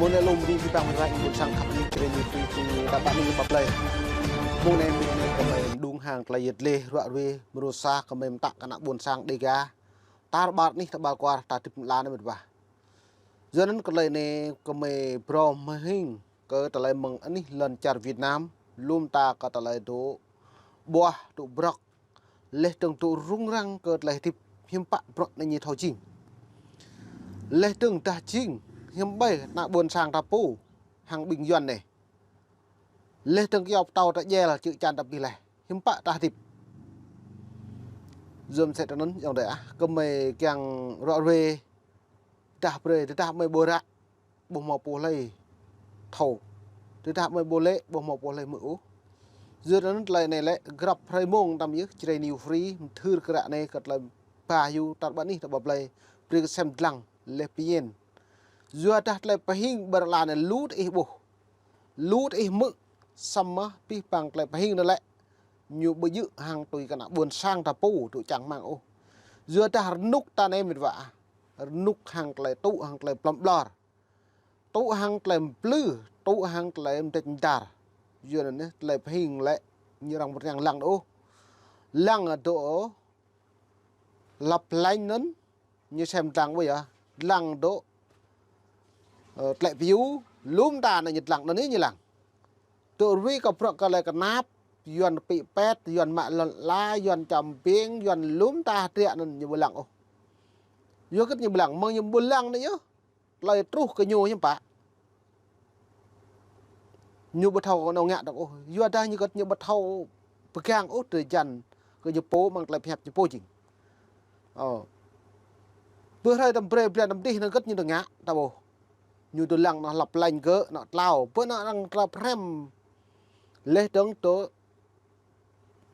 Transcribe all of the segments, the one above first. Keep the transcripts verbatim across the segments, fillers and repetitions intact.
Mơ̆ng anai lŏm ri pơpă mơ̆ng ră ƀôn sang khăp ling čơrê ñu tui či ta ƀă ling pap lei. Mơ̆ng anai mơ̆ng anai kơmơi mơđung hăng tơlơi yet lĕ ruă ruê mơrô sa kơmơi mơtă kơ ană ƀôn sang Đêga. Tar ƀar anih tar ƀar kwar ta tĭp mơla anai mĕt wa. Yua anŭn kơ tơlơi anai kơmơi phrâo mơhing kơ tơlơi mơ̆ng anih lŏn čar Việt Nam, lŏm ta kơ tơlơi dŏ ƀuah dŏ brŏk. Leh dơ̆ng dŏ rŭng răng kơ tơlơi hơdip hiư̆m pă bruă anai ñu thâo jing. Leh dơ̆ng dah jing hiư̆m ƀai ană ƀôn sang ta pô hăng ƀing Yuan anai. Leh dơ̆ng kơyâo pơtâo ta djel čư̆ čan ta pih leh. Hiư̆m pă ta hơdip. Yua mơsĕ tơ anŭn yŏng dơi ah. Kơmơi kiăng ruă ruê. Dah brơi, dah mơi ƀu ră. Ƀu hmâo pô hlơi thâo. Tơdah mơi ƀu lĕ, ƀu hmâo pô hlơi hmư̆ ôh. Yua anŭn tơlơi anai lĕ, grăp hrơi mông tam yơh, Jrai New Free, mơthưr kơ ră anai kơ tơlơi ba hyu tar ƀar anih tar ƀar plei, brơi kơ sem dlăng, leh pơñen. Yua dah tơlơi pơhing ƀơi lŏn anai lu tơ ih ƀuh. Lu tơ ih hmư̆, samơ̆ pih păng tơlơi pơhing anai lĕ. Ñu ƀu djơ̆ hăng tui kơ ană ƀôn sang ta pô dŏ čang rơmang ôh. Yua dah rơnŭk ta anai mĕt wa. Rơnŭk hăng tơlơi tŭ, hăng tơlơi plŏm ƀlŏr. Tŭ hăng tơlơi mplư, tŭ hăng tơlơi mdĕč mdar. Yua anŭn yơh, tơlơi pơhing lĕ, ñu arăng ƀu tơñang lăng ôh. Lăng dŏ, lăp lañ anŭn, ñu sem dlăng ƀu yơh. Dlăng dŏ, ơ, tơlơi pơyŭ, lŏm ta anŭn ñu dlăng, anŭn ñu lăng. Dŏ ruai kơ bruă kơ tơlơi kơnap, Yuan pĭ pet, Yuan mă lŏn ala, Yuan čăm ƀing, Yuan lŏm ta hơdră anŭn ñu ƀu lăng ôh. Yua hơget ñu ƀu lăng, mơ̆ng ñu ƀu lăng anai yơh. Tơlơi truh kơ ñu hiư̆m pă. Ñu ƀu thâo kơ anŏ ngă dơ̆ng ôh. Yua dah ñu kơ ñu ƀu thâo pơgang ôh drơi jan kơ ñu pô mơ̆ng tơlơi pơhiăp ñu pô jing. Ơ. Bơ hrơi tơm brơi blan tơm dih anŭn hơget ñu dŏ ngă ta ƀuh. Ñu dŏ lăng anŏ lăp lañ gơ̆ anŏ tlao. Bơ anŏ arăng tlao pơhrăm. Leh dơ̆ng dŏ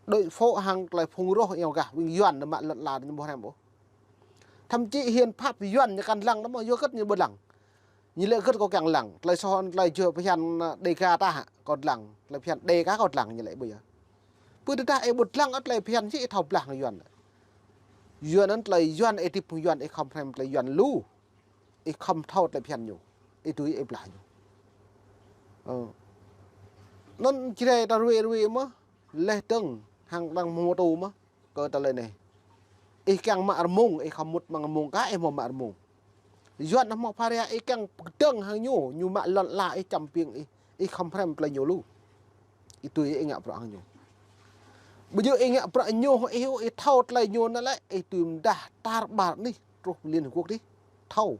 Đuaĭ phŏ hăng tơlơi phung roh iâu gah ƀing Yuan anŭn mă lŏn ala ñu ƀu hrăm ôh. Thậm chí hiến pháp Yuan ñu kăn lăng anŭn mơ̆ yua hơget ñu ƀu lăng. Ñu lĕ hơget kâo kiăng lăng. Tơlơi soh tơlơi jua phiăn Đêga ta hă kâo lăng. Tơlơi phiăn Đêga kâo lăng ñu lĕ ƀu yơh. Pơ tơdah ih ƀu lăng ôh tơlơi phiăn či ih thâo blah hăng Yuan. Yuan anŭn tơlơi Yuan ih hơdip hăng Yuan ih khŏm hrăm tơlơi Yuan lu. Ih khŏm thâo tơlơi phiăn ñu. Ih tui ih blah ñu. Ơ. Anŭn Jrai ta ruai ruai mơ̆. Leh dơ̆ng hăng đang mơtô mơ̆. Kơ tơlơi anai. Ih kiăng mă rơmông, ih khŏm mŭt mơ̆ng rơmông kah ih hmâo mă rơmông. Yuan hmâo pharia ih kiăng pơkơdơ̆ng hăng ñu, ñu mă lŏn ala ih čăm ƀing ih, ih khŏm hrăm tơlơi ñu lu. Ih tui ih ngă bruă hăng ñu. Ƀu djơ̆ ih ngă bruă ñu ih, ih thâo tơlơi ñu anŭn lĕ, ih tui mơdah tar ƀar anih truh Liên Hợp Quốc dih. Thâo.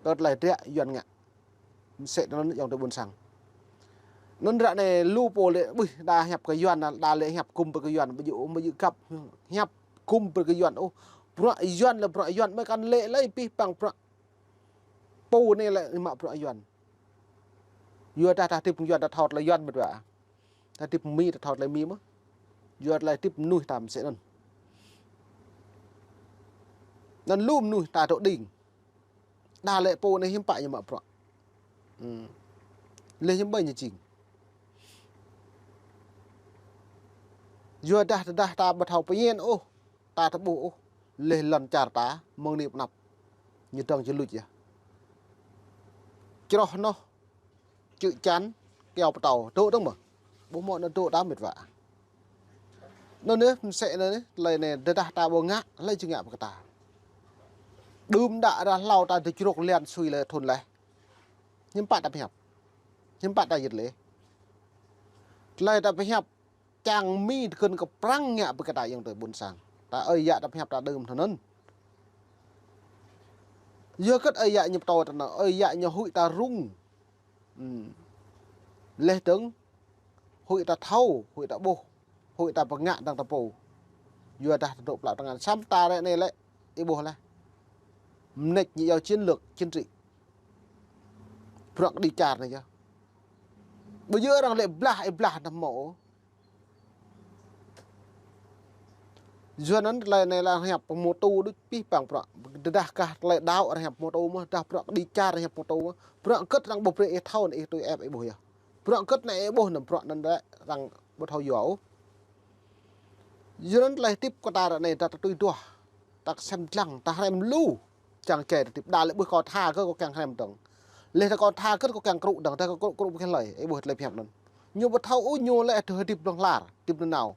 Kơ tơlơi hơdră Yuan ngă. Mơsĕ anŭn yŏng tơ ƀôn sang. Anŭn ră anai lu pô lĕ, ƀuih, đa hiăp kơ Yuan, đa lĕ hiăp gum brơi kơ Yuan, ƀu djơ̆, ƀu djơ̆ găp, hiăp gum brơi kơ Yuan ôh. Bruă Yuan lĕ bruă Yuan, mơi kăn lĕ lơi pih păng bruă. Pô anai lĕ mă bruă Yuan. Yua dah ta hơdip Yuan ta thâo tơlơi Yuan mơ̆t wa. Ta hơdip Mi ta thâo tơlơi Mi mơ̆. Yua tơlơi hơdip mơnuih ta mơsĕ anŭn. Anŭn lu mơnuih ta dŏ đing. Đa lĕ pô anai hiư̆m pă ñu mă bruă. Hmm. Leh hiư̆m ƀai ñu jing. Yua dah tơdah ta ƀu thâo pơñen ôh. Ta tơƀuh ôh. Leh lŏn čar ta mơ̆ng anai pơ anăp. Ñu dơ̆ng či luč yơh. Čroh anŏ. Čư̆ čan, kơyâo pơtâo, dŏ dơ̆ng mơ̆. Ƀu hmâo anŏ dŏ ta mĕt wa. Anŭn yơh, mơsĕ anŭn yơh, tơlơi anai, tơdah ta ƀu ngă, hlơi či ngă brơi kơ ta. Đưm đă ră hlâo ta dŏ čruk lian sui lĕ thun leh. Hiư̆m pă ta pơhiăp. Hiư̆m pă ta yit lĕ. Tơlơi ta pơhiăp, čang Mi tơkơn kơ Prăng ngă brơi kơ ta yŏng tơ ƀôn sang. Ta ơi yă ta pơhiăp ta đưm thun anŭn. Yua hơget ơi yă ñu pơtô ta anŭn, ơi yă ñu huĭ ta rŭng. Hmm. Leh dơ̆ng, huĭ ta thâo, huĭ ta ƀuh, huĭ ta pơngă dơ̆ng ta pô. Yua dah ta dŏ plă tơngan. Samơ̆ ta ră anai lĕ, ih ƀuh leh. Mơneč ñu iâu chiến lược, chính trị. Bruă kơđi čar anai yơh. Ƀu djơ̆ arăng lĕ blah, ih blah anŭn hmâo. Yua anŭn tơlơi anai lĕ hiăp pơmơtô đôč pih păng bruă. Tơdah kah tơlơi đaŏ arăng hiăp pơmơtô mơ̆, dah bruă kơđi čar arăng hiăp pơmơtô mơ̆. Bruă hơget arăng ƀu brơi ih thâo anŭn ih tui ĕp ih ƀuh yơh. Bruă hơget anŭn ih ƀuh anŭn bruă anŭn lĕ arăng ƀu thâo yua ôh. Yua anŭn tơlơi hơdip kơ ta ră anai ta tui duah. Ta kơsem dlăng, ta hrăm lu. Čang čai ta hơdip đa lĕ ƀuh kâo tha kơ kâo kiăng hrăm dơ̆ng. Lĕ ta kâo tha kơ kâo kiăng krŭ dơ̆ng, ta kâo krŭ, krŭ pơkĕ hlơi, ih ƀuh tơlơi phiăn anŭn. Ñu ƀu thâo ôh, ñu lĕ tơ hơdip hlŏng lar, hơdip nanao.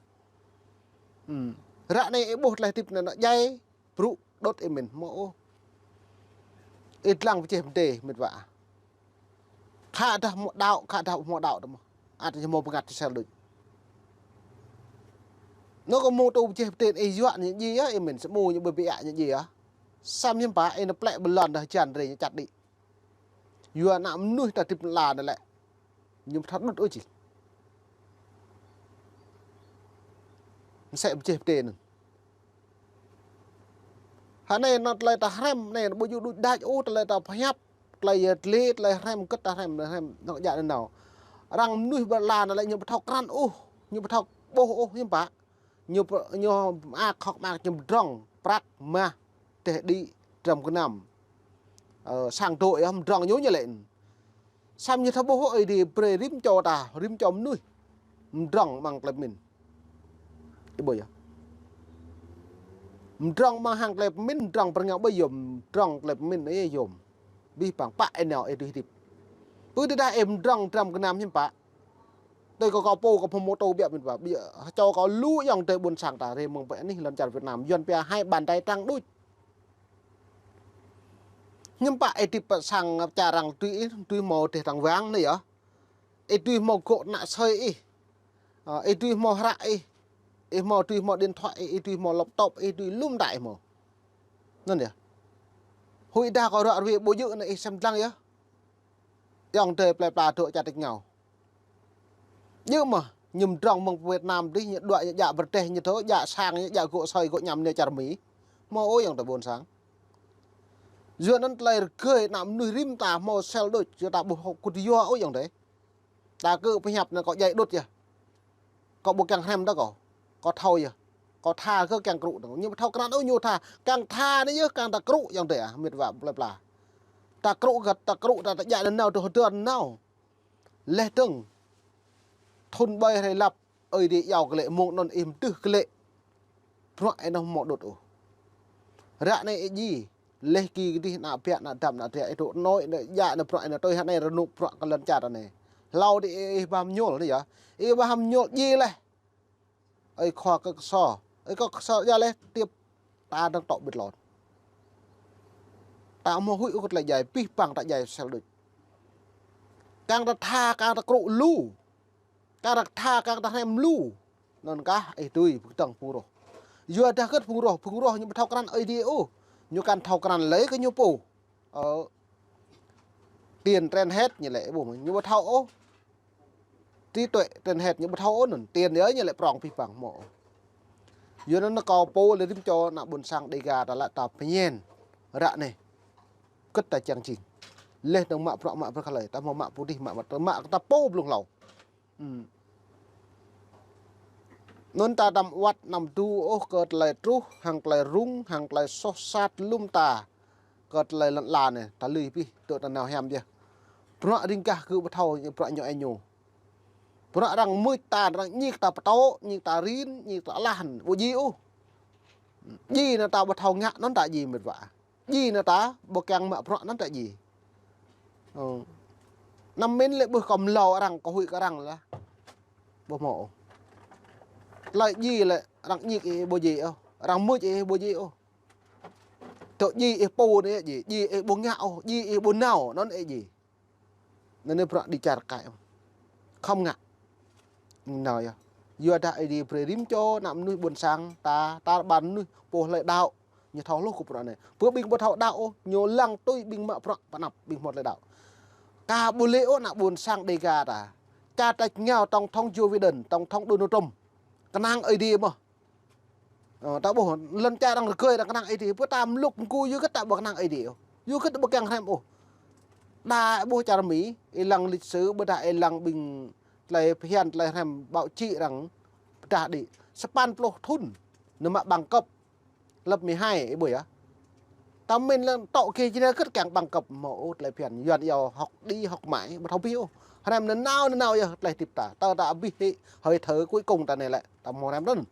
Hmm. Ră anai ih ƀuh tơlơi hơdip anai djai, brŭ, đŭt ih mĭn, hmâo ôh. Ih lăng pơjeh pơdê, mĭt wa. Khă dah hmâo đaŏ, khă dah hmâo đaŏ tơ mơ̆. Ăt ñu hmâo bơngăt sel đôč. Anŭn kâo hmâo tŭ pơjeh pơdê ih yua ñu djai yơh, ih mĭn, samơ̆ ñu ƀu biă ñu djai yơh. Samơ̆ hiư̆m pă, ih nao plĕ ƀơi lŏn dah hơjan rai ñu čăt đĭ. Yua ană mơnuih ta hơdip lăn anai lĕ. Ñu ƀu thâo đŭt ôh či. Mơsĕ pơjeh pơdê anŭn. Hă anai anŭn tơlơi ta hrăm, anai ƀu djơ̆ đuč đač ôh, tơlơi ta pơhiăp, tơlơi yơh tơlơi, tơlơi hrăm kơ ta hrăm, hrăm, anŏ djă nanao. Arăng mơnuih ƀơi lŏn anai lĕ ñu ƀu thâo krăn ôh, ñu ƀu thâo ƀuh ôh, hiư̆m pă. Ñu pơ-, ñu mơak hŏk mơak ñu pơdrŏng, prăk, mah, teh đĭ, dram gơnam. Ơ, sang dŏ yơh, pơdrŏng ñu ñu lĕ. Samơ̆ ñu thâo ƀuh Ơi Adai brơi rĭm čô ta, rĭm čô mơnuih. Pơdrŏng amăng tơlơi pơmĭn. Ih ƀuh yơh. Pơdrŏng amăng hăng tơlơi pơmĭn, pơdrŏng pơrngao ƀơi yom, pơdrŏng tơlơi pơmĭn ih yom. Abih bang pă ih nao ih dưi hơdip. Pơ tơdah ih pơdrŏng dram gơnam hiư̆m pă. Tui kâo, kâo pô, kâo pơhmô tô biă mĭn wa. Ƀiă, čô kâo lu ayŏng adơi ƀôn sang ta rai mơ̆ng pơ anih lŏn čar Việt Nam. Yuan pia hai bàn tay trắng đuč. Hiư̆m pă ih hơdip pơ sang čar arăng tui ih, tui hmâo dêh tang wang anai yơh. Ih tui hmâo gŏ ană asơi ih. Ơ, ih tui hmâo hră ih. Ih hmâo tui hmâo điện thoại ih, ih tui hmâo laptop ih, tui lŏm ta ih hmâo. Anŭn yơh. Huĭ dah kâo ră ruai ƀu djơ̆ anai ih sem lăng yơh. Ayŏng adơi plơi pla dŏ čar tač rơngiao. Djơ̆ mơ̆, ñu pơdrŏng mơ̆ng Việt Nam dih, ñu đuaĭ, ñu djă pơdeh, ñu thâo, djă sang, ñu djă gŏ asơi, gŏ añăm ñu čar Mi. Hmâo ôh ayŏng adơi ƀôn sang. Yua anŭn tơlơi rơgơi ană mơnuih rĭm ta hmâo sel đôč, yua ta ƀu hŏk kŭt yua ôh ayŏng adơi. Ta kơ pơhiăp anŭn kâo djai đŭt yơh. Kâo ƀu kiăng hrăm dah kâo. Kâo thâo yơh. Kâo tha kơ kiăng krŭ dơ̆ng. Ñu ƀu thâo krăn ôh ñu tha. Kiăng tha anai yơh, kiăng ta krŭ ayŏng adơi ah, mĭt wa plơi pla. Ta krŭ găt, ta krŭ ta, ta djă nanao, ta hơdơr nanao. Laih dơ̆ng. Thŭn ƀai hrơi lăp, Ơi Adai iâu glaĭ mơ̆ng anŭn ih mơdưh glaĭ. Bruă ih anŭn hmâo đŭt ôh. Ră anai ih djai, laih ki kơdih ană biă, ană dăm, ană tria, ih dŏ anai, ană djă, ană bruă, ană tui hă anai rơnŭk bruă kơ lŏn čar anai. Hlâo dih ih, ih ba mơñul anai yơh. Ih ba mơñul djai laih. Ơi khua kơ kơso. Ơi khua kơso djai laih, tiap ta dơ̆ng tŏ ƀit lŏn. Ta hmâo huĭ ôh kơ tơlơi djai, abih bang ta djai sel đôč. Kiăng ta tha, kiăng ta krŭ lu. Kiăng ta tha, kiăng ta hrăm lu. Anŭn kah ih dưi pơkơdơ̆ng phung rŏh. Yua dah kơ phung rŏh, phung rŏh ñu ƀu thâo krăn Ơi Adai ôh. Ñu kiăng thâo krăn lĕ kơ ñu pô. Ơ, tiền trên hết ñu lĕ ƀuh mơ̆, ñu ƀu thâo ôh. Trí tuệ trên hết ñu ƀu thâo ôh anŭn, tiền yơh ñu lĕ prŏng abih bang hmâo. Yua anŭn kâo pô lĕ rĭm čô ană ƀôn sang Dêga ta lĕ ta pơñen. Ră anai. Kơ ta čang čing. Laih dơ̆ng mă bruă mă bruă hlơi, ta hmâo mă pô dih, mă mă, mă ta pô blung hlâo. Hmm. Anŭn ta đăm wăt anăm tŭ ôh kơ tơlơi truh, hăng tơlơi rŭng, hăng tơlơi soh sat lŏm ta. Kơ tơlơi lŏn la anai, ta lui abih, dŏ ta nao hiam yơh. Bruă ring gah gơ̆ ƀu thâo, bruă ñu ih ñu. Bruă arăng mưč ta, arăng ñik ta pơtô, ñik ta rin, ñik ta alah, ƀu djai ôh. Djai anŭn ta ƀu thâo ngă, anŭn ta djai mĭt wa. Djai anŭn ta ƀu kiăng mă bruă anŭn ta djai. Ơ. Anăm mĭn lĕ ƀuh kâo mlâo arăng, kâo huĭ kơ arăng lah. Ƀu hmâo ôh. Tơlơi djai lĕ arăng ñik ih ƀu djai ôh. Arăng mưč ih ƀu djai ôh. Tŏ djai ih pô anai djai, djai ih ƀu ngă ôh, djai ih ƀu nao, anŭn ih djai. Anŭn anai bruă đi čar kai. Khŏm ngă. Nao yơh. Yua dah Ơi Adai brơi rĭm čô ană mơnuih ƀôn sang ta, ta rơbăn mơnuih pô hlơi đaŏ. Ñu thâo hluh kơ bruă anai. Pơ ƀing ƀu thâo đaŏ ôh, ñu lăng tui ƀing mă bruă pơ anăp, ƀing hmâo tơlơi đaŏ. Ka ƀu lĕ ôh ană ƀôn sang Dêga ta. Čar tač rơngiao tổng thống Joe Biden, tổng thống Donald Trump. Kơnang Ơi Adai mơ̆n. Ơ, ta ƀuh, lŏn čar arăng rơgơi arăng kơnang Ơi Adai. Pơ ta mlŭk mgu yua kơ ta ƀu kơnang Ơi Adai ôh. Yua kơ ta ƀu kiăng hrăm ôh. Đa ƀuh čar Mi, ih lăng lịch sử, ƀôdah ih lăng ƀing tơlơi phiăn, tơlơi hrăm báo chí arăng pơdah đĭ. Sapăn pluh thŭn, ñu mă bằng cấp. Lớp mười hai, ih ƀuh yơh. Ta mĭn lăng tŏ kơ jing kơ kiăng bằng cấp hmâo ôh tơlơi phiăn. Yuan iâu học đi học mãi, ƀu thâo abih ôh. Hrăm nanao nanao yơh tơlơi hơdip ta. Ta ta abih hĭ, hơi thở cuối cùng ta anai lĕ. Ta hmâo hrăm anŭn.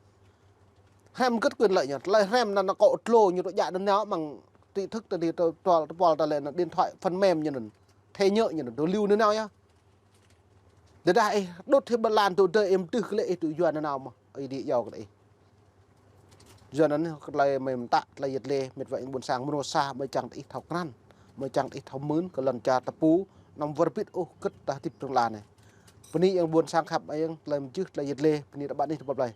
Hrăm gĭt quyền lợi ñu. Tơlơi hrăm anŭn kâo tơlơi ñu tŏ djă anŭn nao mơ̆ng tri thức ta dih tơpul tơpul ta lĕ anŭn điện thoại phần mềm ñu anŭn. Thê nhớ ñu anŭn, dŏ liu nanao yơh. Tơdah ih đŭt hĭ ƀơi lan tŭ dơi ih mơdưh kơ lĕ ih tŭ yua nanao mơ̆. Ih đĭ yua kơ ih. Yua anŭn kơ tơlơi mơi mơtă tơlơi yăt lê, mĕt wa ƀôn sang mơnuih sa, mơi čang tơ ih thâo krăn, mơi čang tơ ih thâo mưn, kơ lŏn čar ta pô, anăm wơr bĭt ôh kơ tơlơi hơdip rŏng lan anai. Bơni ih ƀôn sang khăp ih, tơlơi mơjưh, tơlơi yăt lê, bơni tơ ƀăn ih tơ ƀăp lơi.